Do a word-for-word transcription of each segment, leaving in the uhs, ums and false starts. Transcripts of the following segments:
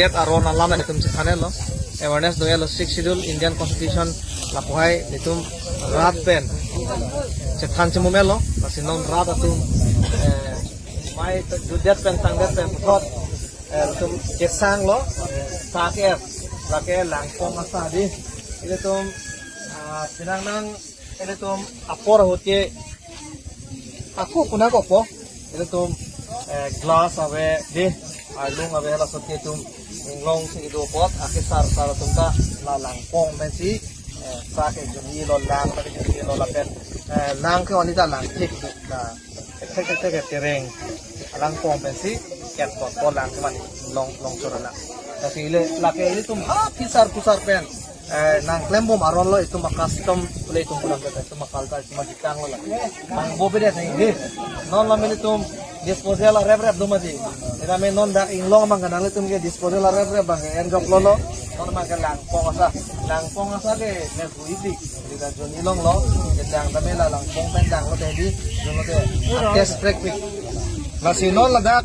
Ilitum aron alam nelitum chethan-etlo, awareness do-etlo, Sixth Schedule Indian Constitution lapu hai nelitum rat pen chethan chemumelo, lasi non rat atum, eh, mei jutdet pen tangdet pen puthot, eh, nelitum kesanglo, eh, sa ke-ep, lake langpong asa dei, ilitum, ah, penang nang, ilitum apor ahut ke, ako puna kopo, ilitum, eh, glass ave dei, arlung ave, halaso ke itum inglongsi kedo apot, akesar sar atum ta la langpong pensi, eh, sa ke jumilo, lang ta jumilo lapen, eh, lang ke oni ta lang thik na, thek thek thek tereng, langpong pensi ket pot ko lang ke mane long, long chora lang. Lasi ili, lake ilitum ha phisar phusar pen, eh, nangklembom aronlo, itum a-custom le itum pulang ke, itum a-culture, itum ajitanglo la. Mangbo bedet nang dei. Non la mane itum disposal arep rep do mati. Ira me non dak inglong abang ke nanglitum ke disposal arep rep abang ke enjoklo lo. Non abang ke langpong asa. Langpong asa ke me buidik. Ida juni longlo. Kedang tame la langpong pen danglo tadi. Junlo te. Test practice. Lasi non ladak,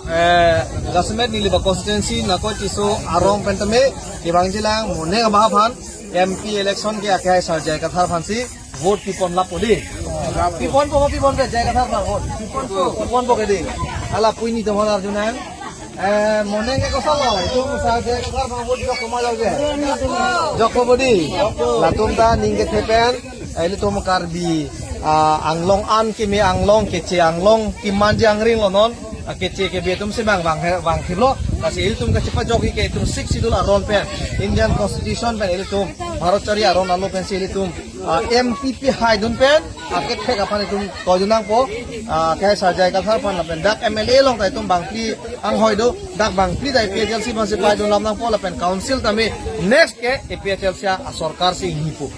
eh, jasemet neli ba constituency Nakoit Tisso arong pen tame kevangjilang, monek abahaphan M P election ke akehai sar J I Kathar aphansi vote pipon lapo dei. Piponpo, piponpo, J I Kathar aphan vote. Piponpo, piponpo ke dei. Hala pui nelitum aphan arjunang. Eh, monek ke kosonlo, itum sar J I Kathar aphan vote jokpo ma jokje? Jokpo dei. Latum ta ning kethe pen, eh, ilitum Karbi, ah, Anglong an keme Anglong, keche Anglong, kemanji angring lo non, ah, keche kebe atum si bang, bang, bang thilo, lasi ilitum kachepajokji ke itum Sixth Schedule aron pen, Indian Constitution pen ilitum, Bharat chari aron alo pensi ilitum, ah, M P pi haidun pen, ah, kethek aphan itum toidun nangpo, ah, akehai sar J I Kathar aphan lapen dak M L A along ta itum bangphli anghoi do, dak bangphli ta A P H L C aphansi paidun lam nangpo lapen council tame next ke A P H L C asorkar si ingnipo.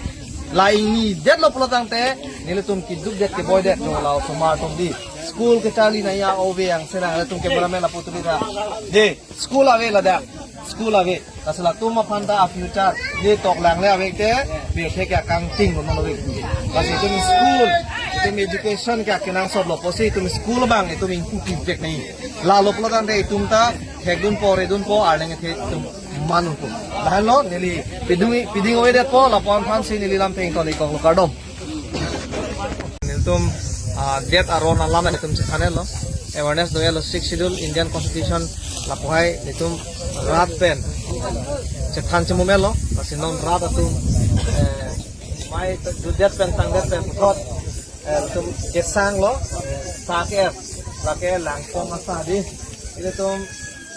La ingnidetlo pulo tangte, nelitum kedukdet keboidet, jo la osomar atum dei. School kecharli nangji ave, angse nang, ilitum cameraman lapu tuli ta. Dei, school ave ladak. School ave. Lasi latum aphan ta a-future. Dei, toklang le ave te, bethek ke kangting lo non ave. Lasi itum school, itum education ke kenangsotlo pusi itum school abang itum ingpu pivek nangji. Lalo pulo tangte itum ta thekdunpo, redunpo, arleng the itum manunpo. Lahenlo neli piding, piding avedetpo, lapu-an aphansi neli lam peng toli koklo, kardom. Nelitum, ah, det aron alam nelitum chethan-etlo, awareness do-etlo, Sixth Schedule Indian Constitution lapu hai nelitum rat pen chethan chemumelo, lasi non rat atum, eh, mei jutdet pen tangdet pen puthot, eh, nelitum kesanglo, eh, sa ke-ep, lake langpong asa dei, ilitum,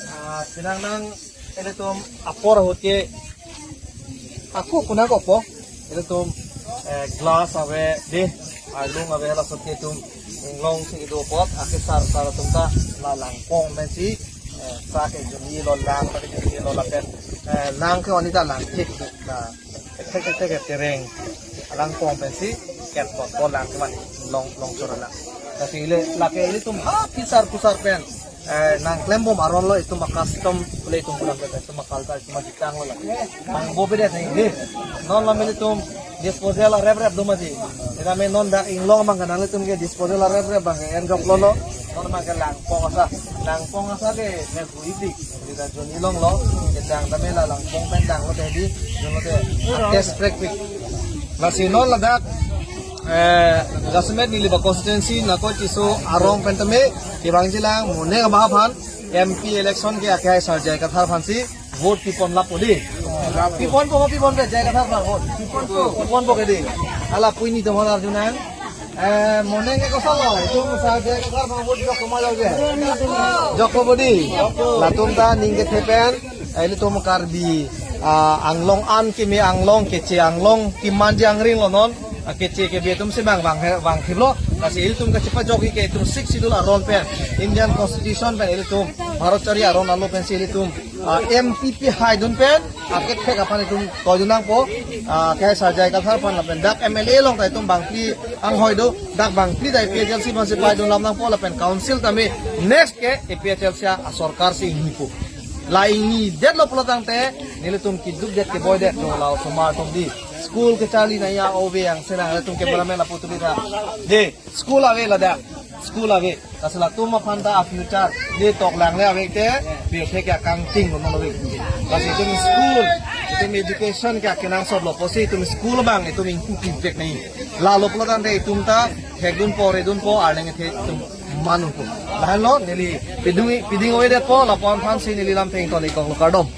ah, penang nang, ilitum apor ahut ke, ako puna kopo, ilitum, eh, glass ave dei, arlung ave, halaso ke itum inglongsi kedo apot, akesar sar atum ta la langpong pensi, eh, sa ke jumilo, lang ta jumilo lapen, eh, lang ke oni ta lang thik na, thek thek thek tereng, langpong pensi ket pot ko lang ke mane long, long chora lang. Lasi ili, lake ilitum ha phisar phusar pen, eh, nangklembom aronlo, itum a-custom le itum pulang ke, itum a-culture, itum ajitanglo la. Mangbo bedet nang dei. Non la mane itum disposal arep rep do mati. Ira me non dak inglong abang ke nanglitum ke disposal arep rep abang ke enjoklo lo. Non abang ke langpong asa. Langpong asa ke me buidik. Ida juni longlo. Kedang tame la langpong pen danglo tadi. Junlo te. Test practice. Lasi non ladak, eh, jasemet neli ba constituency Nakoit Tisso arong pen tame kevangjilang, monek abahaphan M P election ke akehai sar J I Kathar aphansi vote pipon lapo dei. Piponpo, piponpo, J I Kathar aphan vote. Piponpo, piponpo ke dei. Hala pui nelitum aphan arjunang. Eh, monek ke kosonlo, itum sar J I Kathar aphan vote jokpo ma jokje? Jokpo dei. Latum ta ning kethe pen, eh, ilitum Karbi, ah, Anglong an keme Anglong, keche Anglong, kemanji angring lo non, ah, keche kebe atum si bang, bang, bang thilo, lasi ilitum kachepajokji ke itum Sixth Schedule aron pen, Indian Constitution pen ilitum, Bharat chari aron alo pensi ilitum, ah, M P pi haidun pen, akethek aphan itum toidun nangpo, ah, akehai sar J I Kathar aphan lapen dak M L A along ta itum bangphli anghoi do, dak bangphli ta A P H L C aphansi paidun lam nangpo lapen council tame next ke A P H L C asorkar si ingnipo. La ingnidetlo pulo tangte, nelitum kedukdet keboidet, jo la osomar atum dei. School kecharli nangji ave, angse nang, ilitum cameraman lapu tuli ta. Dei, school ave ladak. School ave, lasi latum aphan ta a future ne tok langle ave te, pirthe ke akangting lo nolo ave. Lasi itum school, itum education ke akenangsot lo pusi itum school abang itum ingpu pivek nangji. Lalo pulo tangte itum ta thekdunpo, redunpo, arleng the itum manunpo. Lahenlo neli piding piding ave detpo, lapu-an aphansi neli lam thengton ikong lo, kardom.